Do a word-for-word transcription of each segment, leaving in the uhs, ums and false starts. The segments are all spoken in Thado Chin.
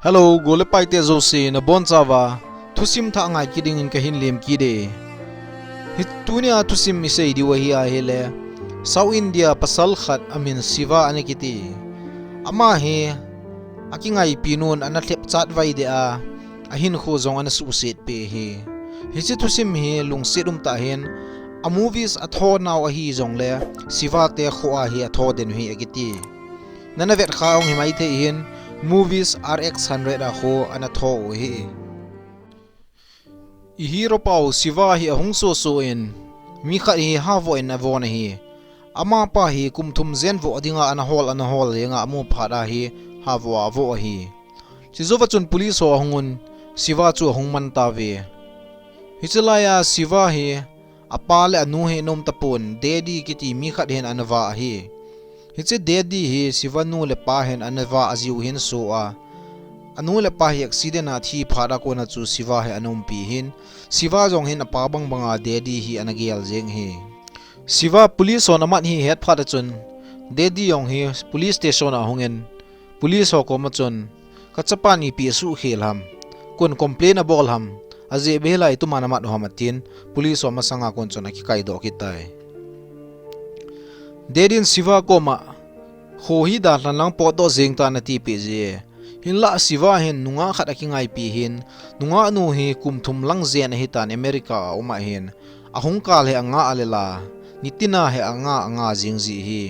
Hello, gol le paite jouse nabonchauva thusim thah ngai kit dingin kahin lemkit e. Hi tunia thusim isei diu ahi ahile, South India pasal khat amin Shiva ana kiti. Ama hi akingaipi nun ana lhep chatvai deh a, ahinkho jong ana suhset peh ahi. Hiche thusim hi lungset umtah hin, a movies atho nau ahi jongle, Shiva te khoa hi atho den u ahi akiti. Nana vet kha hung hi maithei hin, movies R X hundred a khu ana tho u ahi. I hero pau Shiva hi ahung soso in, mi khat hi havoh in avon ahi. Amapa hi kum thum jen voh dinga ana hol, ana hol jenga amu phat a hi havoh a avoh ahi. Chujouva chun police ho ahung un, Shiva chu ahung man tauve. Hiche laiya Shiva hi apa le anu hi ana um tapon, Daddy kiti mi khat hin ana vah ahi. Hiche Daddy hi Shiva nu le pa hin ana vah ajiu hin so a, anu le pa hi accident a thi phat a kona chu Shiva hi ana umpi hin, Shiva jong hin apa bang banga Daddy hi ana gel jeng ahi. Shiva police hon amat hi ahet phat a chun, Daddy jong hi police station a ahung in, police ho koma chun, kachapan ipi asuhkhel ham, koin complain abol ham, ajeh beh hilai tuman amat u ham atin, police ho masanga kon chun akikaidoh kit tai. Daddy in Shiva koma, kho hi dalhan lang potdoh jeng tan atipeh ji e. Hinlah Shiva hin nungah khat akingaipi hin, nungah nu hi kum thum lang jen ahitan America a um ahin, ahung kal hi anga a lela, nitina hi anga anga jing ji ahi.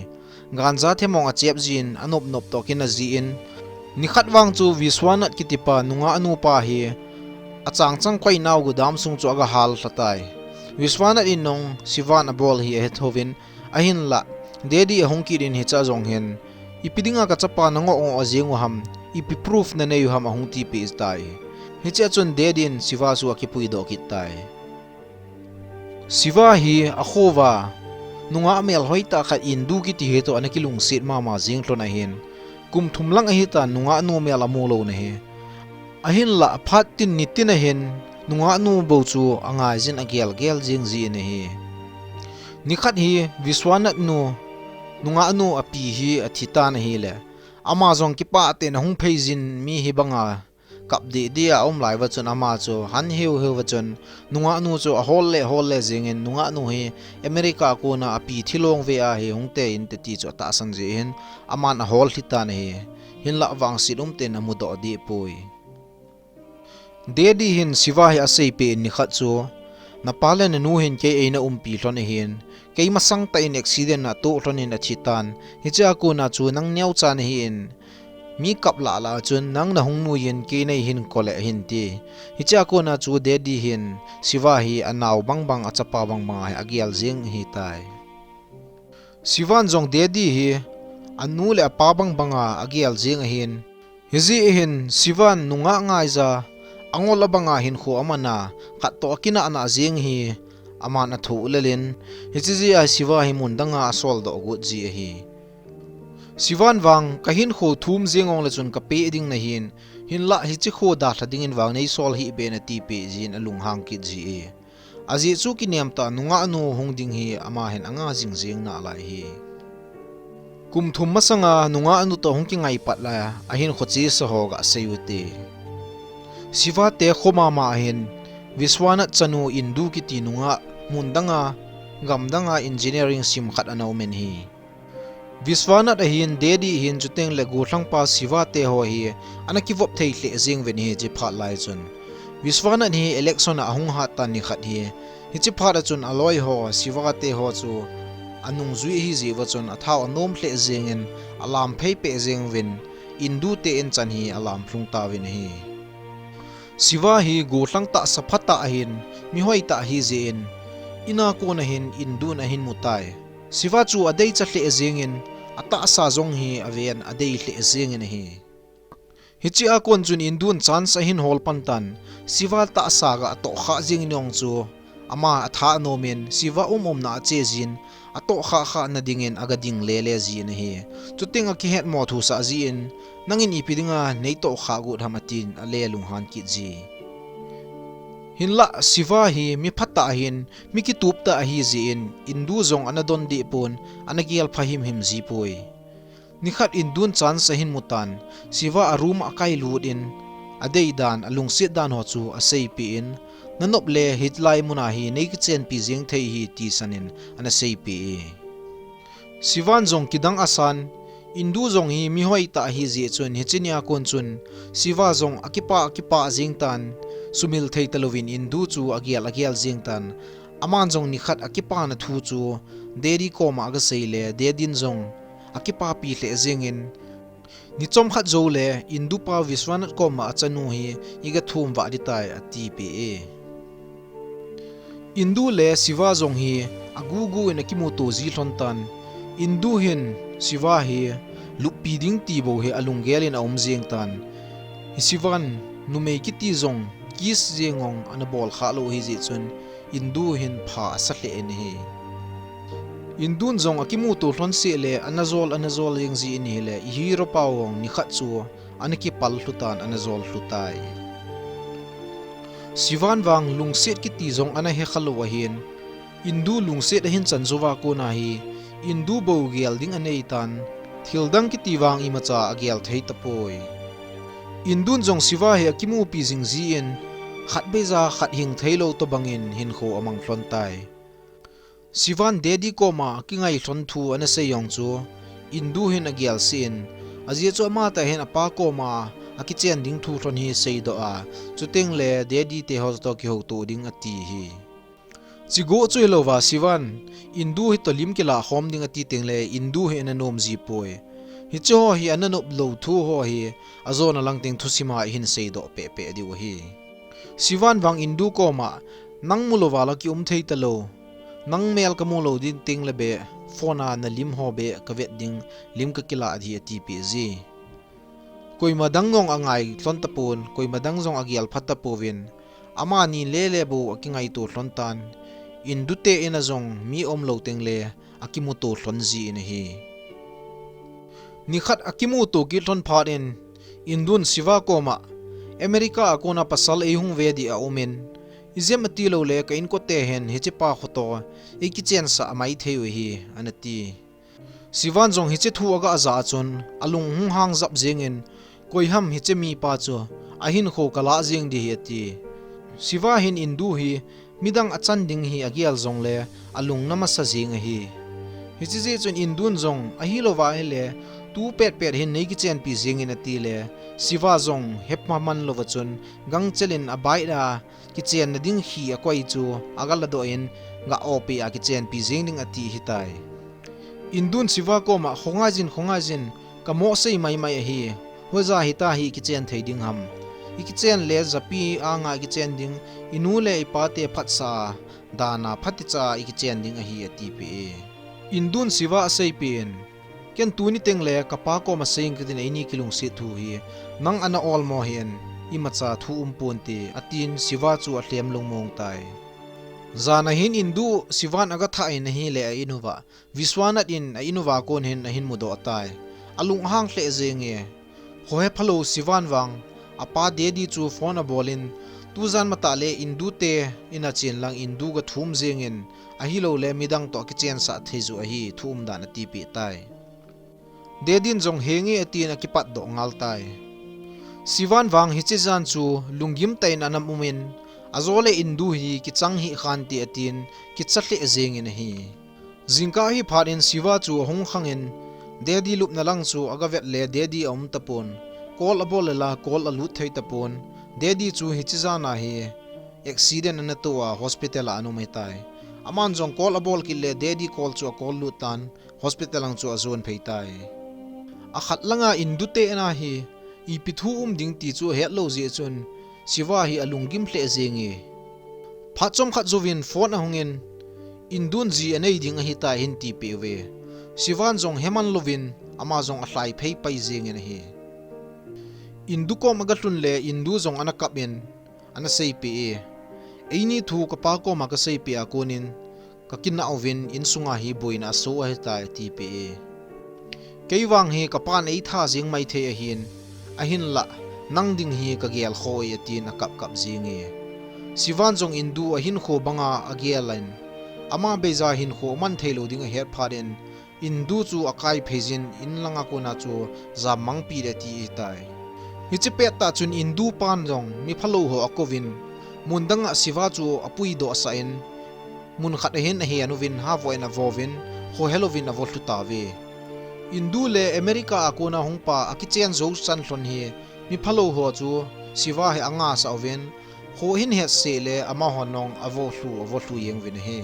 Ganja themong achep jin, anop nop toh kin aji in, nikhat vang chu Vishwanath kitipa nungah nupa hi achang chang koi nau godam sung chu aga hal lha tai. Vishwanath in jong Shivan abol hi ahethouvin, ahinlah Daddy ahung kit in hichea jong hin, ipi dinga kachapa nangoh ngoh jeng u ham, ipi proof nanei u ham ahung tipeh tai. Hichea chun Daddy in Shiva chu akipuidoh kit tai. Shiva hi akhouva nungah melhoi tah khat Indu kiti hi toh ana kilungset mama jeng lhon ahin, kum thum lang ahitan nungah nu mel amu lou ahi. Ahinlah phat tin nitin ahin nungah nu bou chu angai jin agel gel jeng jin ahi. Nikhat hi Vishwanath nu, nungah nu api hi athi tan ahile, ama jong kipah tah in ahung phei jin mi hi banga kap deh deh a aum lai uva chun ama chu han heu heu uva chun nungah nu chu ahol le hol le jeng in nungah nu hi America a kona api thi long ve ahi hung tei inte ti chu atahsan jeh hin aman ahol lhi tan ahi. Hinlah vangset umtah in amudoh deh poi. Daddy hin Shiva hi aseipeh in nikhat chu, napa le nanu hin kei eina umpi lhon ahin, kei masang tah in accident a atoh lhon in athi tan, hichea kona chu nang neocha nahin, mi kap lah lah a chun nang nahung nuiyin kei neihin koi le ahin ti. Hichea kona chu Daddy hin Shiva hi anao bang bang, achapa bang bang a hi agel jeng ahitai. Shivan jong Daddy hi anu le apa bang banga agel jeng ahin, hijeh hin Shivan nungah ngaija, angol abanga hinkho aman a, khat toh akinah nah jeng hi aman athoh lel in, hiche jeh a Shiva hi mun danga asoldoh got ji ahi. Shivan vang, kahinkho thum jeng jongle chun kapeh ding nahin, hinlah hiche kho dalha dingin vang neisol hih beh in atipeh jin alunghang kit ji e. Ajeh chu kinem tah nungah nu hung ding hi ama hin anga jing jeng nalai ahi. Kum thum masanga nungah nu toh hung kingai pat lai a, ahinkho chesa ho gasei ute. Shiva te kho mama ahin, Vishwanath chanu Indu kiti nungah mun danga, gam danga engineering sim khat ana um in ahi. Vishwanath ahin, Daddy ahin, chuteng le gollhangpa Shiva te ho hi ana kivop thei lheh jeng uvin ahi hiche phat lai chun. Vishwanath hi election a ahung hat tan nikhat hi, hiche phat a chun aloi ho, Shiva te ho chu anungjui ahi jeh uva chun athao anom lheh jeng in alam phei peh jeng uvin, Indu te in chan hi alam lhung tauvin ahi. Shiva hi gollhang tahsa phatah ahin, mihoi tah ahi jeh in, in a kon ahin Indun ahin mu tai. Shiva chu adeicha lheh jeng in, atahsa jong hi aven adei lheh jeng in ahi. Hiche a kon chun Indun chance ahin hol pan tan, Shiva tahsa ga atoh khah jeng in jong chu, ama atha anom in, Shiva um umna a ache jin, atoh khah khah na dingin aga ding lele jin ahi. Chuteng akihet mo thusah jin, nangin ipi dinga neitoh khah got ham atin ale lunghan kit ji. Hinlah Shiva hi mi phatah ahin, mi kitup tah ahi jeh in, Indu jong ana don deh pon, ana gel pha himhim ji poi. Nikhat Indun chance ahin mu tan, Shiva a room a akailut in, adei dan, alungset dan ho chu aseipeh in, nanop le hitilai muna hi neikichenpi jeng thei ahi tisan in ana seipeh e. Sivan jong kidang asan, Indu jong hi mihoi tah ahi jeh chun, hiche nia kon chun, Siva jong akipah, akipah jeng tan, sumil thei talouvin Indu chu agel, agel jeng tan, aman jong nikhat akipana thu chu Daddy koma agasei le, Daddy in jong akipapi lheh jengin, ni chomkhat jou le, Indu pa Vishwanath koma achanu hi iga thum vah ding tai, atipeh e. Indu le Siva jong hi agugu in akimuto ji lhon tan, Indu hin Siva hi luppi ding ti bou hi alunggel in aum jeng tan, hi Sivan numei kiti jong kiss jeng jong ana bol kha lou ahi jeh chun, Indu hin pha asa lheh in ahi. Indun jong akimuto lhon seh le, ana jol, ana jol jeng ji in ahile, i hero pa jong nikhat chu ana kipal lhu tan, ana jol lhu tai. Sivan vang lungset kiti jong ana he kha lou ahin, Indu lungset ahin chan jouva kona hi, Indu bou gel ding anei tan, thil dang kiti vang imacha agel thei tapoi. Indun jong Siva hi akimupi jing ji in, khat beija khat hing thei lou tobang in hinkho amang lhon tai. Sivan Daddy koma kingai lhon thu ana sei jong chu, Indu hin agel seh in, ajeh chu amatah hin apa koma akichen ding thu lhon hi seidoh a, chuteng le Daddy te ho toh kihouto ding ati ahi. Chigoh chu hilouva Sivan, Indu hi toh lim kilah khom ding ati teng le, Indu hi ana nom ji poi. Hiche ho hi ana nop lou thu ho hi, ajona lang teng thusim a ihin seidoh pehpeh diu ahi. Sivan vang Indu koma, nang mu louva la kium thei talou. Nang mel kamu lou ding teng le beh, phone a nalim ho beh kavet ding, lim kakilah ding atipeh ji. Koima dang jong angai lhon tapon, koima dang jong agel phat tapouvin, amani lele bou akingaito lhon tan, Indu te in a jong mi um lou teng le akimuto lhon ji in ahi. Nikhat akimuto kit lhon phat in, Indun Siva koma, America a kona pasal eihung ve ding aum in, ijemtia ati lou le ka inkote hin hiche pa khoto, eikichen sah maithei u ahi, ana ti. Sivan jong hiche thu aga ja chun, alung hung hang jap jeng in, koi ham hiche mipa chu, ahinkho kalah jeng ding ahi ati. Siva hin Indu hi, midang achan ding hi agel jongle, alung na masa jeng ahi. Hiche jeh chun Indun jong, ahilouva ahile, tu petpet hin neikichenpi jeng in ati le, Siva jong, hepha man louva chun, gangchel in abike a, kichenna ding hi akoi chu, aga ladoh in, ga opi a kichenpi jeng ding ati ahitai. Indun Siva koma, khongai jin, khongai jin, kamoh sei maimai ahi, hoija hita hi kichen thei ding ham. Ikichen le japi anga kichen ding, inu le ipa te phatsa, dana phaticha ikichen ding ahi atipeh e. Indun Siva aseipeh in, ken tuni teng le kapa koma sei inge katin eini kilungset thu hi, nang ana olmo hih in, imacha thu um ponte, atin Siva chu alhem lungmong tai. Jan ahin Indu Sivan aga thah in ahile a inuva, Vishwanath in a inuva kon hin ahin mudoh tai. Alung ahang lheh jenge. Khohe phalou Sivan vang, apa Daddy chu phone abol in, tujan matah le Indu te in achen lang Indu ga thum jeng in, ahilou le midang toh kichen sah thei ju ahi thu umdan atipeh tai. Daddy in jong henge atin akipatdoh ngal tai. Sivan vang hiche jan chu lunggim tah in ana um in, ajo le Indu hi kichang hih khante atin kicha lheh jeng in ahi. Jingkah hi phat in Siva chu ahung khang in, Daddy lupna lang chu aga vet le Daddy aum tapon. Call abol le la call alut thei tapon. Daddy chu hiche jan a hi accident ana toh a hospital a ana um ahitai. Aman jong call abol kit le Daddy call chu a call lut tan hospital lang chu ajon phei tai. Akhat langa Indu te in ahi, ipi thu um ding ti chu ahet lou jeh chun, Siva hi alunggim lheh jenge. Phat chomkhat jouvin phone ahung in, Indun ji anei ding ahitai ahin tipeh uve. Sivan jong heman louvin, ama jong alhai phei pai jeng in ahi. Indu kom aga lhun le, Indu jong ana kap in, ana seipeh e. Eini thu kapa koma kaseipeh a konin, kakinah uvin insunga hi boina aso ahitai atipeh e. Kei vang hi kapan eitha jeng maithei ahin, ahinlah, nang ding hi kagel khoi atin akap kap jenge. Sivan jong Indu ahinkho banga agel in, ama beija hinkho aman theilou ding ahet phat in, Indu chu akai phei jin, in langa kona chu jammang pi le ati ahitai. Hiche pettah chun Indu pan jong miphalou ho akouvin, mun danga Siva chu apuidoh sah in, mun khat ahin ahen uvin, havoh in avouvin, khohel uvin avo lhu tauve. Indu le America a kona hungpa akichen jou chan lhon hi miphalou ho chu Siva hi angasah uvin, kho ahin het seh le amahon jong avo lhu, avo lhu jeng uvin ahi.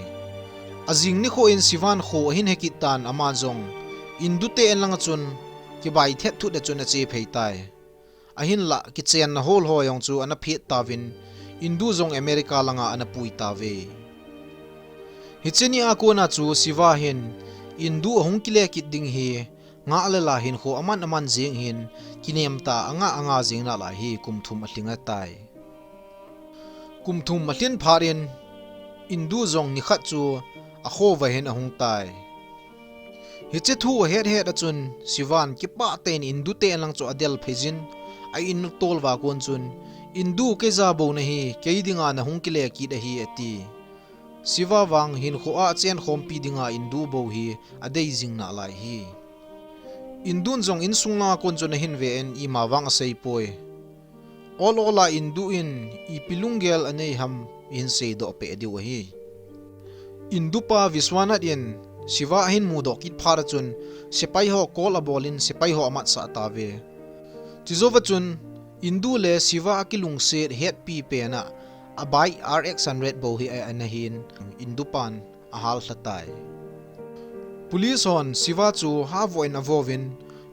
Ajing nikho in Sivan kho ahin he kit tan, ama jong Indu te in langa chun kibai thet thut a chun ache phei tai. Ahinlah kichenna hol ho jong chu ana phet tauvin, Indu jong America langa ana pui tauve. Hiche ni a kona chu Siva hin Indu ahung kile kit ding hi ngah le la hinkho aman aman jeng hin, kinem tah a anga anga jeng nalai hi kum thum alhing ahitai. Kum thum alhin phat in Indu jong nikhat chu akho uva hin ahung tai. Hiche thu ahet het a chun Sivan kipah tah in Indu te in lang chu adel phei jin, a in tol uva kon chun, "Indu, kei ja bou nahi, kei dinga nahung kile kit ahi," ati. Siva vang hinkho a achen khompi dinga Indu bou hi adei jing nalai hi. Indun jong insung langa kon chun ahin ve in ima vang asei poi. Ol ol a Indu in ipi lunggel anei ham ihin seidoh peh diu ahi. Indu pa Vishwanath in Siva ahin mudoh kit phat a chun sepai ho call abol in sepai ho amatsah tauve. Chujou va chun Indu le Siva akilungset hetpi pen a, a bike R X hundred bou hi a, ana hin Indu pan ahal lha tai. Police hon Siva chu havoh in avo uvin,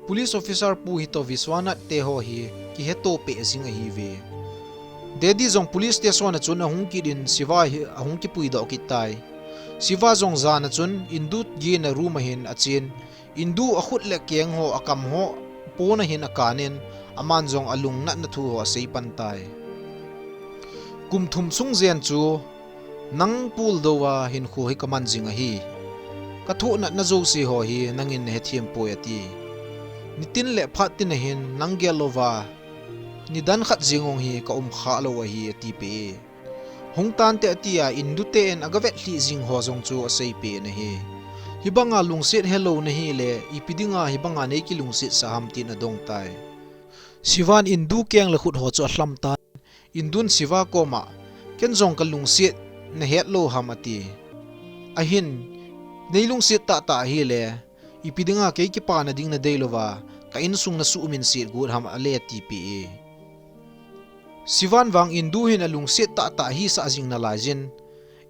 police officer pu hitoh Vishwanath te ho hi kiheto peh jing ahiuve. Daddy jong police station a chun ahung kit in Siva hi ahung kipuidoh kit tai. Siva jong jan a chun Indu gena room a hin achen, Indu akhut le keng ho, akam ho pon a hin akan in, aman jong alungnatna thu ho asei pan tai. Kum thum sung jen chu, "Nang puldou a hinkho hi kaman jing ahi. Kathoh natna jouse ho hi nangin nahethem poi," ati. "Nitin le phat tin a hin nang gel louva nidan khat jeng jong hi kaum kha lou ahi," ati peh e. "Hung tante," ati a, Indu te in agavet lhih jing ho jong chu asei peh in ahi. "Hibanga lungset helou nahi le, ipi dinga hibanga nei kilungset sah ham?" tin adong tai. Sivan Indu keng le khut ho chu alham tan, Indun Siva koma, "Ken jong kalungset nahet lou ham?" ati. Ahin, "Nei lungset tahtah ahile, ipi dinga kei kipana ding nadei louva, ka insung nasuh minset got ham?" ale ati peh e. Sivan vang Indu hin alungset tahtah hisah jing nalai jin,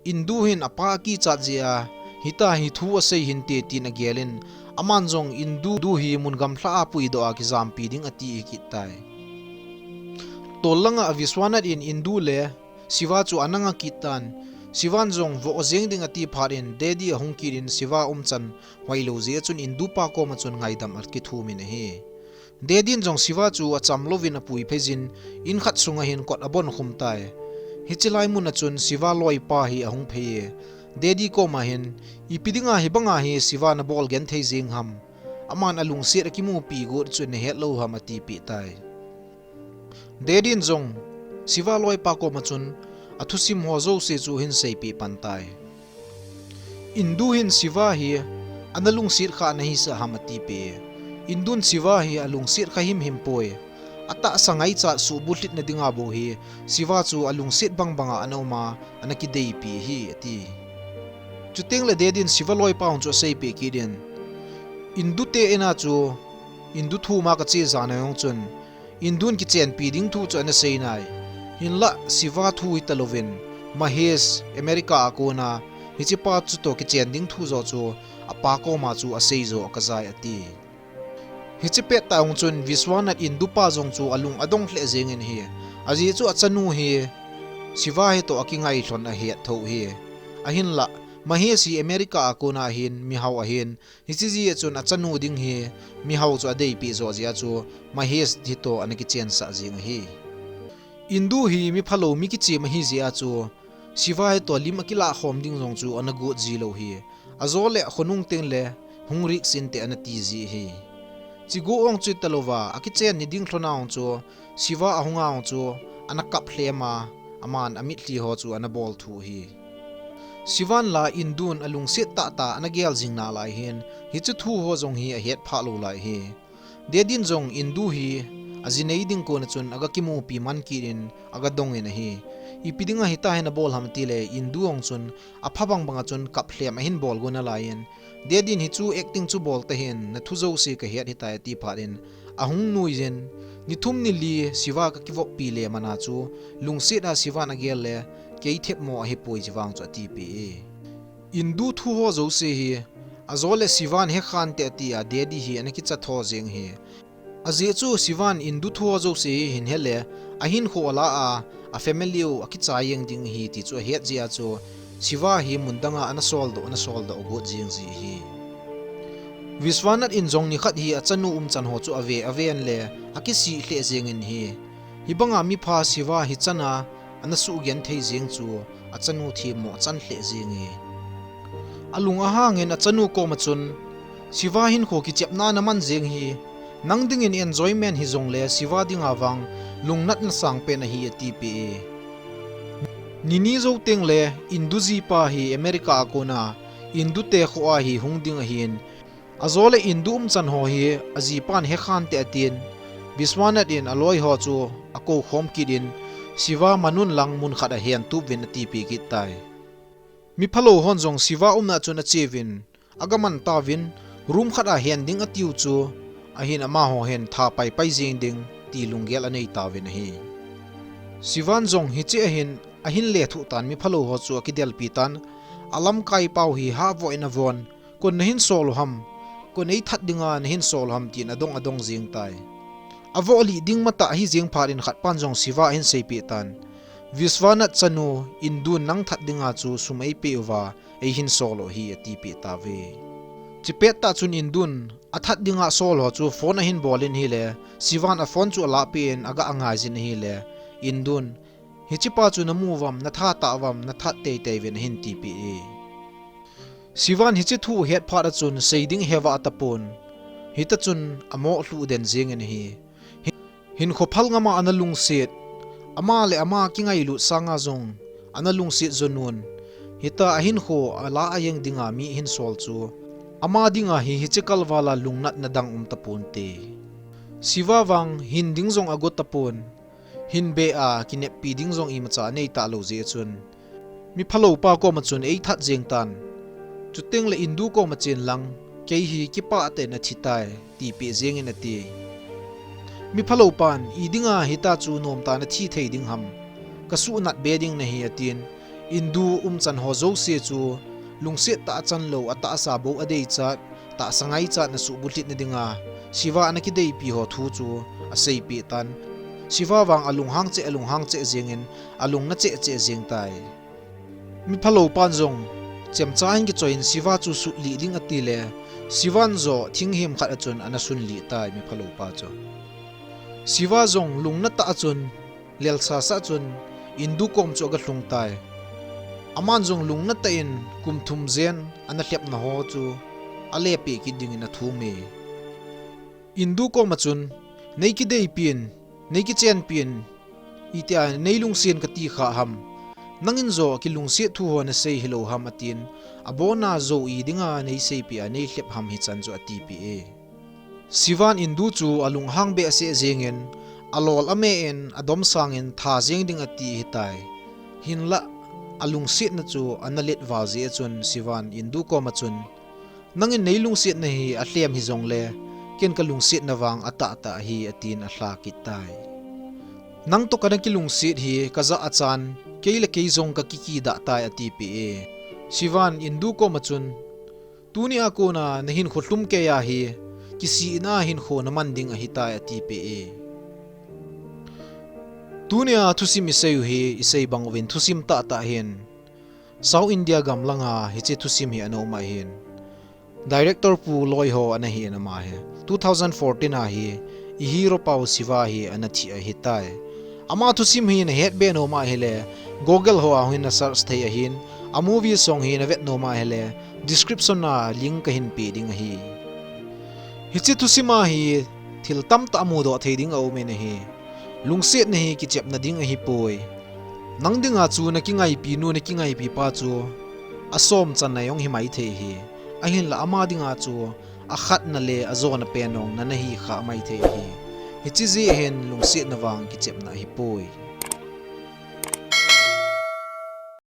Indu hin apa akichat jeh a, hitia hi thu asei hinte tin agel in, aman jong Indu hi mun gamlha a puidoh a kijampi ding ati kit tai. Tol langa Vishwanath in Indu le Siva chu ana nga kit tan, Sivan jong voh jeng ding ati phat in, Daddy ahung kit in Siva umchan hoilou jeh a chun Indu pa koma chun ngaidam akithum in ahi. Daddy in jong Siva chu acham louvin apui phei jin, in khat sunga hin kot abon khum tai. Hiche lai mun a chun Siva loipa hi ahung phei e. Daddy koma hin, "Ipi dinga hibanga hi Siva nabol genthei jeng ham? Aman alungset akimupi got chu nahet lou ham?" ati peh tai. Daddy in jong Siva loipa koma chun athusim ho jouse chu ahin seipeh pan tai. Indu hin Siva hi ana lungset kha nahisah ham ati peh e. Indun Siva hi alungset kha himhim poi. Atahsa ngaichat suhbulhitna dinga bou hi Siva chu alungset bangbanga ana um a, ana kideipi ahi ati. Chuteng le Daddy in Siva loipa jong chu aseipeh kit in, Indu te in a chu Indu thum a kache jan a jong chun Indun kichenpi ding thu chu ana sei nai. Hinlah Siva thu hitalouvin, Mahesh America a kona hichepa chutoh kichen ding thu joh chu apa koma chu asei joh kajai ati. Hiche pettah jong chun Vishwanath Indu pa jong chu alung adong lheh jeng in ahi. Ajeh chu achanu hi Siva hitoh akingai lhon ahet thou ahi. Ahinlah Mahesh hi America a kona hin mihao ahin, hiche jeh a chun achanu ding hi mihao chu adeipeh joh jeh a chu Mahesh hitoh ana kichensah jeng ahi. Indu hi miphalou mi kichem ahi jeh a chu Siva hitoh lim akilah khom ding jong chu ana got ji lou ahi. Ajo le khonung teng le hung rik sinte ana ti ji ahi. Chigo ong chu hitalouva, akichen ni ding lhona ong chu Siva ahunga ong chu ana kap lhem a, aman amitlhi ho chu ana bol thu ahi. Sivan la Indun alungset tahtah ana gel jing nalai hin, hiche thu ho jong hi ahet phah lou lai ahi. Daddy in jong Indu hi aji nei ding kona chun aga kimupi man kit in aga dong in ahi. Ipi dinga hitia hi nabol ham tile, Indu jong chun apha bang banga chun kaplhem ahin bol go nalai in, Daddy in hichu acting chu bol tahih in, nathu jouse kahet ahitai ati phat in, ahung nui jin, ni thum ni li Siva kakivoppi le mana chu, lungset a Sivan agel le, kei themmo ahipoi, chuvang chu atipeh e. Indu thu ho jouse hi, ajo le Sivan hekhan te ati a Daddy hi ana kichat tho jeng hi. Ajeh chu Sivan Indu thu ho jouse hi ahin het le, ahinkho ala a, a family u akichai jeng ding ahi ti chu ahet jeh a chu, Siva hi mun danga ana soldoh, ana soldoh got jeng ji ahi. Vishwanath in jong nikhat hi achanu umchan ho chu ave, aven le, akisih lheh jeng in ahi. Hibanga mipha Siva hichan a, ana suhgenthei jeng chu, achanu themmo achan lheh jeng e. Alung ahang in achanu koma chun, Siva hinkho kichepna naman jeng hi, nang dingin enjoyment hijongle Siva dinga vang lungnatna sangpen ahi atipeh e. Nini jou tengle Indu jipa hi America a kona, Indu te kho a hi hung ding ahin, ajo le Indu umchan ho hi ajipan hekhan te atin, Vishwanath in aloi ho chu akou khom kit in, Siva man un lang mun khat a hentup uvin atipeh kit tai. Miphalou hon jong Siva umna chun ache uvin, aga man tauvin, room khat a hen ding atiu chu, ahin amaho hin tha paipai jeng ding ti lunggel anei tauvin ahi. Sivan jong hiche ahin, ahin lethuh tan miphalou ho chu akidelpi tan, alamkai pau hi havoh in avon, kon nahin sol u ham, kon eithat dinga nahin sol u ham tin adong adong jeng tai. Avoh lih ding matah ahi jeng phat in khatpan jong Siva ahin seipeh tan, Vishwanath chanu, Indun nang that dinga chu sum eipeh uva, eihin sol u ahi atipeh tauve. Chupet tah chun Indun athat dinga sol ho chu phone ahin bol in ahile, Sivan aphone chu alahpeh in aga angai jin ahile, Indun, hichepa chu namu uvam, natha tah uvam, nathat teitei uvin ahin tipeh e. Sivan hiche thu ahet phat a chun sei ding ahevah tapon, hita chun amoh lhuh den jeng in ahi. Hin, hinkho phal ngama ana lungset, ama le ama kingailut sanga jong ana lungset jo non, hita ahinkho ala a jeng dinga mi ahin sol chu, ama dinga hi hiche kalval a lungnatna dang um taponte. Siva vang hin ding jong ago tapon, hin beh a kineppi ding jong imacha anei talou jeh chun, miphalou pa koma chun eithat jeng tan. Chutengle Indu koma chen lang, kei hi kipah tah in athi tai, tipeh jeng in ati. Miphalou pan, idinga hita chu nomtah in athi thei ding ham, kasuhnat be ding nahi atin, Indu umchan ho jouse chu, lungset tah a chan lou, atahsa bou adeichat, tahsa ngaichat na suhbulhit na dinga, Siva ana kideipi ho thu chu aseipeh tan. Siva vang alunghang cheh, alunghang cheh jeng in, alungna cheh cheh jeng tai. Miphalou pan jong, chemcha in kichoi in Siva chu sutlih ding atile, Sivan joh thinghem khat a chun ana sunlih tai miphalou pa chu. Siva jong lungna tah a chun, lelsa sah chun, Indu kom chu aga lhung tai. Aman jong lungna tah in kum thum jen ana lhepna ho chu alepeh kit dingin athum e. Indu kom a chun, nei kideipi in, nei kichenpi in, itia nei lungsen kati kha ham. Nangin joh kilungset thu ho nasei hilou ham atin, abona joh idinga nei seipeh a nei lhep ham hichan chu atipeh e. Sivan Indu chu alunghang behseh jengin, alol ame in, adomsangin tha jeng ding ati ahitai. Hinlah, alungsetna chu ana let val jeh a chun Sivan Indu kom a chun, nangin nei lungsetna hi alhem hijongle, ken kalungsetna vang atahtah ahi, atin alha kit tai. Nang toh kana kilungset hi kajah a chan, kei le kei jong kakikidah tai atipeh e. Sivan Indu kom a chun, Tuni a kona nahinkho lhumkeiya hi, kisihna hinkho naman ding ahitai atipeh e. Tunia thusim isei u hi, isei bang uvin thusim tahtah ahin. South India gam langa hiche thusim hi ana um ahin. Director Pu Loi ho ana hi in ama hi. Two thousand fourteen a hi, i hero pau Siva hi ana thi ahitai. Ama thusim hi nahet be nom ahile, Google ho a hin na search thei ahin, a movie song hi navet nom ahile, description a link kahin pe ding ahi. Hiche thusim a hi thil tamtah mudoh thei ding aum in ahi. Lungsetna hi kichepna ding ahipoi. Nang dinga chu nakingaipi nu nakingaipi pa chu asom channa jong hi maithei ahi. Ahinla ama dinga chu akhatna le ajona pen jong nana hi kha maithei ahi. Hiche jeh hin lungsetna vang kichepna ahipoi.